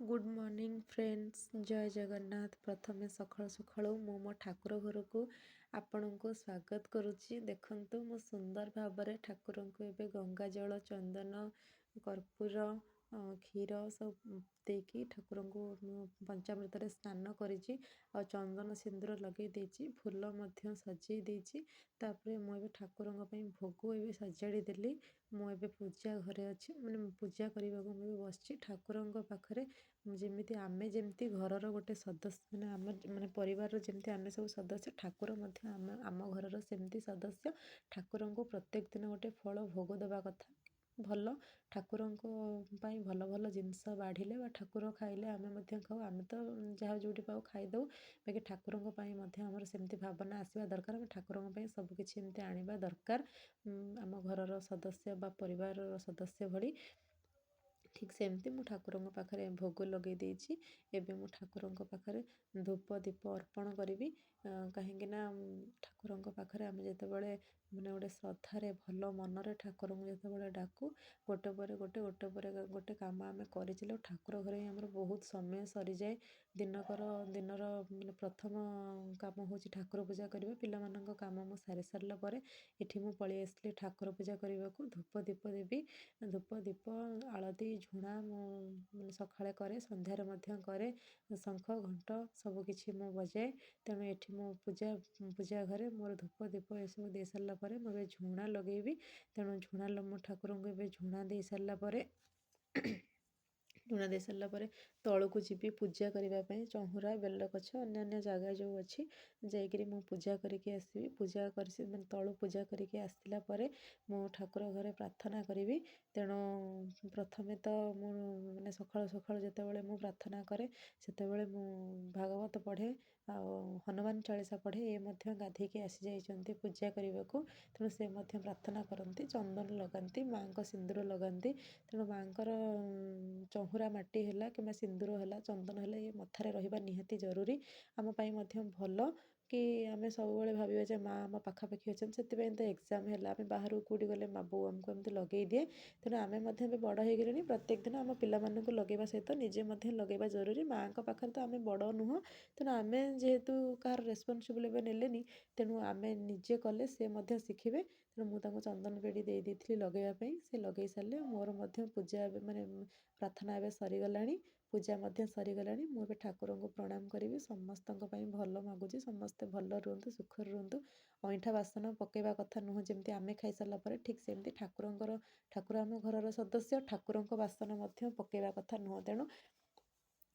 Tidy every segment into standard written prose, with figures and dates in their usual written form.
Good morning friends, ଜୟ ଜଗନ୍ନାଥ। ପ୍ରଥମେ ସକାଳୁ ସକାଳୁ ମୁଁ ମୋ ଠାକୁର ଘରକୁ ଆପଣଙ୍କୁ ସ୍ୱାଗତ କରୁଛି। ଦେଖନ୍ତୁ, ମୁଁ ସୁନ୍ଦର ଭାବରେ ଠାକୁରଙ୍କୁ ଏବେ ଗଙ୍ଗା ଜଳ, ଚନ୍ଦନ, କର୍ପୂର, କ୍ଷୀର ସବୁ ଦେଇକି ଠାକୁରଙ୍କୁ ମୁଁ ପଞ୍ଚାମୃତରେ ସ୍ନାନ କରିଛି ଆଉ ଚନ୍ଦନ ସିନ୍ଦୁର ଲଗାଇ ଦେଇଛି, ଫୁଲ ମଧ୍ୟ ସଜେଇ ଦେଇଛି। ତାପରେ ମୁଁ ଏବେ ଠାକୁରଙ୍କ ପାଇଁ ଭୋଗ ଏବେ ସଜାଡ଼ି ଦେଲି। ମୁଁ ଏବେ ପୂଜା ଘରେ ଅଛି, ମାନେ ପୂଜା କରିବାକୁ ମୁଁ ଏବେ ବସିଛି ଠାକୁରଙ୍କ ପାଖରେ। ଯେମିତି ଆମେ ଯେମିତି ଘରର ଗୋଟେ ସଦସ୍ୟ, ମାନେ ଆମ ମାନେ ପରିବାରର ଯେମିତି ଆମେ ସବୁ ସଦସ୍ୟ, ଠାକୁର ମଧ୍ୟ ଆମ ଘରର ସେମିତି ସଦସ୍ୟ। ଠାକୁରଙ୍କୁ ପ୍ରତ୍ୟେକ ଦିନ ଗୋଟେ ଫଳ ଭୋଗ ଦେବା କଥା, ଭଲ। ଠାକୁରଙ୍କ ପାଇଁ ଭଲ ଭଲ ଜିନିଷ ବାଢ଼ିଲେ ବା ଠାକୁର ଖାଇଲେ ଆମେ ମଧ୍ୟ ଖାଉ। ଆମେ ତ ଯାହା ଯେଉଁଠି ପାଉ ଖାଇଦେଉ, ବାକି ଠାକୁରଙ୍କ ପାଇଁ ମଧ୍ୟ ଆମର ସେମିତି ଭାବନା ଆସିବା ଦରକାର। ଆମେ ଠାକୁରଙ୍କ ପାଇଁ ସବୁକିଛି ଏମିତି ଆଣିବା ଦରକାର, ଆମ ଘରର ସଦସ୍ୟ ବା ପରିବାରର ସଦସ୍ୟ ଭଳି। ଠିକ୍ ସେମିତି ମୁଁ ଠାକୁରଙ୍କ ପାଖରେ ଭୋଗ ଲଗାଇ ଦେଇଛି। ଏବେ ମୁଁ ଠାକୁରଙ୍କ ପାଖରେ ଧୂପ ଦୀପ ଅର୍ପଣ କରିବି, କାହିଁକିନା ଠାକୁରଙ୍କ ପାଖରେ ଆମେ ଯେତେବେଳେ ମାନେ ଗୋଟେ ଶ୍ରଦ୍ଧାରେ ଭଲ ମନରେ ଠାକୁରଙ୍କୁ ଯେତେବେଳେ ଡାକୁ, ଗୋଟେ ପରେ ଗୋଟେ, ଗୋଟେ ପରେ ଗୋଟେ କାମ ଆମେ କରିଚାଲୁ। ଠାକୁର ଘରେ ହିଁ ଆମର ବହୁତ ସମୟ ସରିଯାଏ। ଦିନକର ଦିନର ମାନେ ପ୍ରଥମ କାମ ହେଉଛି ଠାକୁର ପୂଜା କରିବା। ପିଲାମାନଙ୍କ କାମ ମୁଁ ସାରି ସାରିଲା ପରେ ଏଠି ମୁଁ ପଳେଇ ଆସିଲି ଠାକୁର ପୂଜା କରିବାକୁ। ଧୂପ ଦୀପ ଦେବି। ଧୂପ ଦୀପ, ଆଳତି, ଝୁଣା ମୁଁ ମାନେ ସକାଳେ କରେ, ସନ୍ଧ୍ୟାରେ ମଧ୍ୟ କରେ। ଶଙ୍ଖ ଘଣ୍ଟ ସବୁକିଛି ମୁଁ ବଜାଏ। ତେଣୁ ଏଠି ମୁଁ ପୂଜା ଘରେ ମୋର ଧୂପ ଦୀପ ଏସବୁ ଦେଇ ସାରିଲା ପରେ ମୁଁ ଏବେ ଝୁଣା ଲଗେଇବି। ତେଣୁ ଝୁଣା ମୁଁ ଠାକୁରଙ୍କୁ ଏବେ ଝୁଣା ଦେଇ ସାରିଲା ପରେ, ଝୁଣା ଦେଇ ସାରିଲା ପରେ ତଳକୁ ଯିବି ପୂଜା କରିବା ପାଇଁ। ଚଉଁରା, ବେଲଗଛ, ଅନ୍ୟାନ୍ୟ ଜାଗା ଯେଉଁ ଅଛି, ଯାଇକରି ମୁଁ ପୂଜା କରିକି ଆସିବି। ପୂଜା କରି ମାନେ ତଳୁ ପୂଜା କରିକି ଆସିଲା ପରେ ମୁଁ ଠାକୁର ଘରେ ପ୍ରାର୍ଥନା କରିବି। ତେଣୁ ପ୍ରଥମେ ତ ମୁଁ ମାନେ ସକାଳୁ ସକାଳୁ ଯେତେବେଳେ ମୁଁ ପ୍ରାର୍ଥନା କରେ, ସେତେବେଳେ ମୁଁ ଭାଗବତ ପଢ଼େ ଆଉ ହନୁମାନ ଚାଳିଶା ପଢ଼େ। ଏ ମଧ୍ୟ ଗାଧେଇକି ଆସିଯାଇଛନ୍ତି ପୂଜା କରିବାକୁ, ତେଣୁ ସେ ମଧ୍ୟ ପ୍ରାର୍ଥନା କରନ୍ତି, ଚନ୍ଦନ ଲଗାନ୍ତି, ମାଆଙ୍କ ସିନ୍ଦୁର ଲଗାନ୍ତି। ତେଣୁ ମାଆଙ୍କର ଚଉଁରା ମାଟି ହେଲା କିମ୍ବା ସିନ୍ଦୁର ହେଲା, ଚନ୍ଦନ ହେଲା, ଇଏ ମଥାରେ ରହିବା ନିହାତି ଜରୁରୀ। ଆମ ପାଇଁ ମଧ୍ୟ ଭଲ କି ଆମେ ସବୁବେଳେ ଭାବିବା ଯେ ମା ଆମ ପାଖାପାଖି ଅଛନ୍ତି। ସେଥିପାଇଁ ତ ଏକ୍ଜାମ୍ ହେଲା, ଆମେ ବାହାରକୁ କେଉଁଠି ଗଲେ ମା ବୋଉ ଆମକୁ ଏମିତି ଲଗେଇ ଦିଏ। ତେଣୁ ଆମେ ମଧ୍ୟ ଏବେ ବଡ଼ ହେଇଗଲେଣି, ପ୍ରତ୍ୟେକ ଦିନ ଆମ ପିଲାମାନଙ୍କୁ ଲଗେଇବା ସହିତ ନିଜେ ମଧ୍ୟ ଲଗେଇବା ଜରୁରୀ। ମାଆଙ୍କ ପାଖରେ ତ ଆମେ ବଡ଼ ନୁହଁ, ତେଣୁ ଆମେ ଯେହେତୁ କାହାର ରେସ୍ପନ୍ସିବଲ୍ ଏବେ ନେଲେନି, ତେଣୁ ଆମେ ନିଜେ କଲେ ସେ ମଧ୍ୟ ଶିଖିବେ। ତେଣୁ ମୁଁ ତାଙ୍କୁ ଚନ୍ଦନ ପେଡ଼ି ଦେଇ ଦେଇଥିଲି ଲଗେଇବା ପାଇଁ, ସେ ଲଗେଇ ସାରିଲେ। ମୋର ମଧ୍ୟ ପୂଜା ଏବେ ମାନେ ପ୍ରାର୍ଥନା ଏବେ ସରିଗଲାଣି, ପୂଜା ମଧ୍ୟ ସରିଗଲାଣି। ମୁଁ ଏବେ ଠାକୁରଙ୍କୁ ପ୍ରଣାମ କରିବି। ସମସ୍ତଙ୍କ ପାଇଁ ଭଲ ମାଗୁଛି, ସମସ୍ତେ ଭଲ ରୁହନ୍ତୁ, ସୁଖରେ ରୁହନ୍ତୁ। ଅଇଁଠା ବାସନ ପକାଇବା କଥା ନୁହଁ, ଯେମିତି ଆମେ ଖାଇସାରିଲା ପରେ, ଠିକ୍ ସେମିତି ଠାକୁରଙ୍କର, ଠାକୁର ଆମ ଘରର ସଦସ୍ୟ, ଠାକୁରଙ୍କ ବାସନ ମଧ୍ୟ ପକାଇବା କଥା ନୁହଁ। ତେଣୁ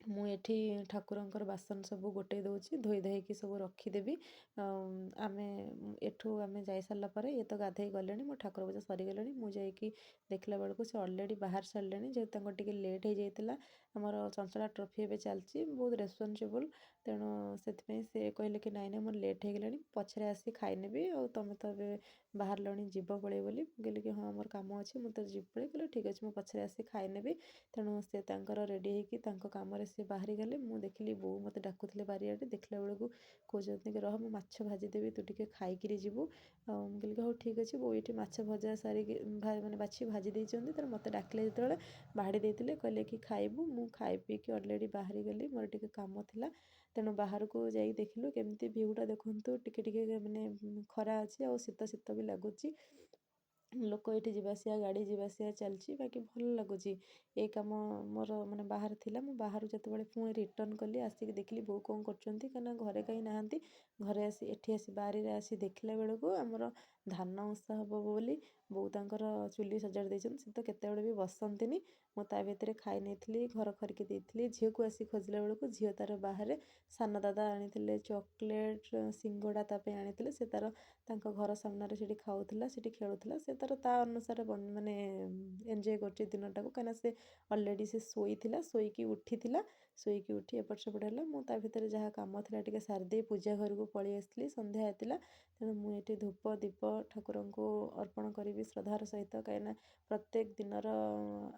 ମୁଁ ଏଠି ଠାକୁରଙ୍କର ବାସନ ସବୁ ଗୋଟେଇ ଦେଉଛି, ଧୋଇ ଧାଇକି ସବୁ ରଖିଦେବି। ଆମେ ଏଠୁ ଆମେ ଯାଇସାରିଲା ପରେ, ଇଏ ତ ଗାଧେଇ ଗଲେଣି, ମୋ ଠାକୁର ପୂଜା ସରିଗଲାଣି। ମୁଁ ଯାଇକି ଦେଖିଲା ବେଳକୁ ସେ ଅଲରେଡ଼ି ବାହାରି ସାରିଲେଣି, ଯେହେତୁ ତାଙ୍କର ଟିକେ ଲେଟ୍ ହେଇଯାଇଥିଲା। ଆମର ଚଞ୍ଚଳା ଟ୍ରଫି ଏବେ ଚାଲିଛି, ବହୁତ ରେସ୍ପନ୍ସିବୁଲ୍, ତେଣୁ ସେଥିପାଇଁ ସେ କହିଲେ କି ନାଇଁ ନାଇଁ, ମୋର ଲେଟ୍ ହେଇଗଲାଣି, ପଛରେ ଆସି ଖାଇନେବି, ଆଉ ତୁମେ ତ ଏବେ ବାହାରିଲଣି ଯିବ ପଳେଇ ବୋଲି। ମୁଁ କହିଲି କି ହଁ, ମୋର କାମ ଅଛି, ମୁଁ ତ ଯିବି ପଳେଇ। କହିଲେ ଠିକ୍ ଅଛି, ମୁଁ ପଛରେ ଆସି ଖାଇନେବି। ତେଣୁ ସେ ତାଙ୍କର ରେଡ଼ି ହେଇକି ତାଙ୍କ କାମରେ ସେ ବାହାରିଗଲେ। ମୁଁ ଦେଖିଲି ବୋଉ ମୋତେ ଡାକୁଥିଲେ ବାରିଆଡ଼େ। ଦେଖିଲା ବେଳକୁ କହୁଛନ୍ତି କି ରହ, ମୁଁ ମାଛ ଭାଜିଦେବି, ତୁ ଟିକେ ଖାଇକିରି ଯିବୁ। ଆଉ ମୁଁ କହିଲି କି ହଉ ଠିକ୍ ଅଛି। ବୋଉ ଏଇଠି ମାଛ ଭଜା ସାରିକି ମାନେ ବାଛି ଭାଜି ଦେଇଛନ୍ତି। ତେଣୁ ମୋତେ ଡାକିଲେ ଯେତେବେଳେ, ବାଢ଼ି ଦେଇଥିଲେ, କହିଲେ କି ଖାଇବୁ। ମୁଁ ଖାଇ ପିଇକି ଅଲରେଡ଼ି ବାହାରିଗଲି, ମୋର ଟିକେ କାମ ଥିଲା। ତେଣୁ ବାହାରକୁ ଯାଇ ଦେଖିଲୁ କେମିତି ଭିଉଟା। ଦେଖନ୍ତୁ, ଟିକେ ଟିକେ ମାନେ ଖରା ଅଛି ଆଉ ଶୀତ ଶୀତ ବି ଲାଗୁଛି। ଲୋକ ଏଇଠି ଯିବା ଆସିବା, ଗାଡ଼ି ଯିବା ଆସିବା ଚାଲିଛି, ବାକି ଭଲ ଲାଗୁଛି। ଏ କାମ ମୋର ମାନେ ବାହାରେ ଥିଲା। ମୁଁ ବାହାରୁ ଯେତେବେଳେ ପୁଣି ରିଟର୍ଣ୍ଣ କଲି, ଆସିକି ଦେଖିଲି ବୋଉ କ'ଣ କରୁଛନ୍ତି, କାହିଁକିନା ଘରେ କାହିଁ ନାହାନ୍ତି। ଘରେ ଆସି ଏଠି ଆସି ବାରିରେ ଆସି ଦେଖିଲା ବେଳକୁ ଆମର ଧାନ ଉଁସା ହେବ ବୋଲି ବୋଉ ତାଙ୍କର ଚୁଲି ସଜାଡ଼ି ଦେଇଛନ୍ତି। ସେ ତ କେତେବେଳେ ବି ବସନ୍ତିନି। ମୁଁ ତା ଭିତରେ ଖାଇ ନେଇଥିଲି, ଘର ଖରିକି ଦେଇଥିଲି। ଝିଅକୁ ଆସି ଖୋଜିଲା ବେଳକୁ ଝିଅ ତାର ବାହାରେ, ସାନ ଦାଦା ଆଣିଥିଲେ ଚକୋଲେଟ୍, ସିଙ୍ଗଡ଼ା ତା ପାଇଁ ଆଣିଥିଲେ, ସେ ତାର ତାଙ୍କ ଘର ସାମ୍ନାରେ ସେଠି ଖାଉଥିଲା, ସେଠି ଖେଳୁଥିଲା। ସେ ତାର ତା ଅନୁସାରେ ମାନେ ଏନ୍ଜୟ କରୁଛି ଦିନଟାକୁ, କାହିଁକିନା ସେ ଅଲରେଡ଼ି ସେ ଶୋଇଥିଲା, ଶୋଇକି ଉଠିଥିଲା, ଶୋଇକି ଉଠି ଏପଟ ସେପଟ ହେଲା। ମୁଁ ତା ଭିତରେ ଯାହା କାମ ଥିଲା ଟିକେ ସାରିଦେଇ ପୂଜା ଘରକୁ ପଳେଇ ଆସିଥିଲି। ସନ୍ଧ୍ୟା ହେଇଥିଲା, ତେଣୁ ମୁଁ ଏଠି ଧୂପ ଦୀପ ଠାକୁରଙ୍କୁ ଅର୍ପଣ କରିବି ଶ୍ରଦ୍ଧାର ସହିତ, କାହିଁକିନା ପ୍ରତ୍ୟେକ ଦିନର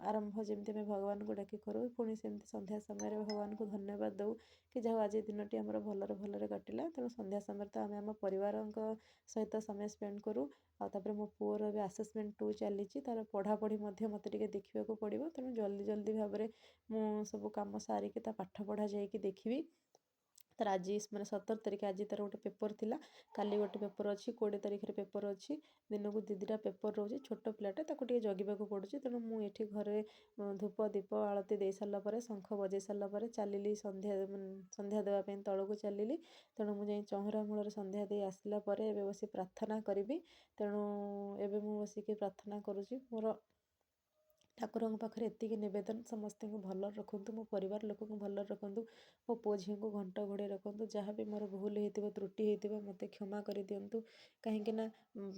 ଆରମ୍ଭ ଯେମିତି ଆମେ ଭଗବାନଙ୍କୁ ଡାକି କରୁ, ପୁଣି ସେମିତି ସନ୍ଧ୍ୟା ସମୟରେ ଭଗବାନଙ୍କୁ ଧନ୍ୟବାଦ ଦେଉ କି ଯାହା ଆଜି ଦିନଟି ଆମର ଭଲରେ ଭଲରେ କଟିଲା। ତେଣୁ ସନ୍ଧ୍ୟା ସମୟରେ ତ ଆମେ ଆମ ପରିବାରଙ୍କ ସହିତ ସମୟ ସ୍ପେଣ୍ଡ କରୁ। ଆଉ ତାପରେ ମୋ ପୁଅର ଏବେ ଆସେସମେଣ୍ଟ 2 ଚାଲିଛି, ତା'ର ପଢ଼ାପଢ଼ି ମଧ୍ୟ ମୋତେ ଟିକେ ଦେଖିବାକୁ ପଡ଼ିବ। ତେଣୁ ଜଲ୍ଦି ଜଲ୍ଦି ଭାବରେ ମୁଁ ସବୁ କାମ ସାରିକି ତା ପାଠ ପଢ଼ା ଯାଇକି ଦେଖିବି। ତାର ଆଜି ମାନେ 17 ତାରିଖ ଆଜି ତାର ଗୋଟେ ପେପର୍ ଥିଲା, କାଲି ଗୋଟେ ପେପର୍ ଅଛି, 20 ତାରିଖରେ ପେପର୍ ଅଛି। ଦିନକୁ 2 2ଟା ପେପର୍ ରହୁଛି। ଛୋଟ ପିଲାଟା, ତାକୁ ଟିକେ ଜଗିବାକୁ ପଡ଼ୁଛି। ତେଣୁ ମୁଁ ଏଠି ଘରେ ଧୂପ ଦୀପ ଆଳତି ଦେଇ ସାରିଲା ପରେ, ଶଙ୍ଖ ବଜାଇ ସାରିଲା ପରେ ଚାଲିଲି ସନ୍ଧ୍ୟା ଦେବା ପାଇଁ ତଳକୁ ଚାଲିଲି। ତେଣୁ ମୁଁ ଯାଇ ଚଉଁରା ମୂଳରେ ସନ୍ଧ୍ୟା ଦେଇ ଆସିଲା ପରେ ଏବେ ବସି ପ୍ରାର୍ଥନା କରିବି। ତେଣୁ ଏବେ ମୁଁ ବସିକି ପ୍ରାର୍ଥନା କରୁଛି। ମୋର ଠାକୁରଙ୍କ ପାଖରେ ଏତିକି ନିବେଦନ, ସମସ୍ତଙ୍କୁ ଭଲରେ ରଖନ୍ତୁ, ମୋ ପରିବାର ଲୋକଙ୍କୁ ଭଲରେ ରଖନ୍ତୁ, ମୋ ପୁଅ ଝିଅଙ୍କୁ ଘଣ୍ଟ ଘୋଡ଼େଇ ରଖନ୍ତୁ। ଯାହା ବି ମୋର ଭୁଲ ହେଇଥିବ, ତ୍ରୁଟି ହେଇଥିବ, ମୋତେ କ୍ଷମା କରିଦିଅନ୍ତୁ। କାହିଁକିନା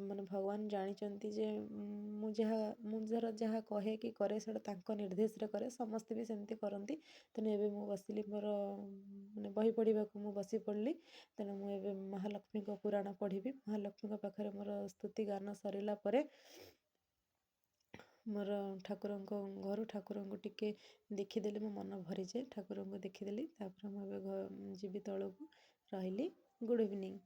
ମାନେ ଭଗବାନ ଜାଣିଛନ୍ତି ଯେ ମୁଁ ଧର ଯାହା କହେ କି କରେ, ସେଇଟା ତାଙ୍କ ନିର୍ଦ୍ଦେଶରେ କରେ। ସମସ୍ତେ ବି ସେମିତି କରନ୍ତି। ତେଣୁ ଏବେ ମୁଁ ବସିଲି, ମୋର ମାନେ ବହି ପଢ଼ିବାକୁ ମୁଁ ବସି ପଡ଼ିଲି। ତେଣୁ ମୁଁ ଏବେ ମହାଲକ୍ଷ୍ମୀଙ୍କ ପୁରାଣ ପଢ଼ିବି। ମହାଲକ୍ଷ୍ମୀଙ୍କ ପାଖରେ ମୋର ସ୍ତୁତି ଗାନ ସରିଲା ପରେ ମୋର ଠାକୁରଙ୍କ ଘରୁ ଠାକୁରଙ୍କୁ ଟିକେ ଦେଖିଦେଲେ ମୋ ମନ ଭରିଯାଏ। ଠାକୁରଙ୍କୁ ଦେଖିଦେଲି, ତାପରେ ମୁଁ ଏବେ ଯିବି ତଳକୁ। ରହିଲି, ଗୁଡ଼୍ ଇଭିନିଂ।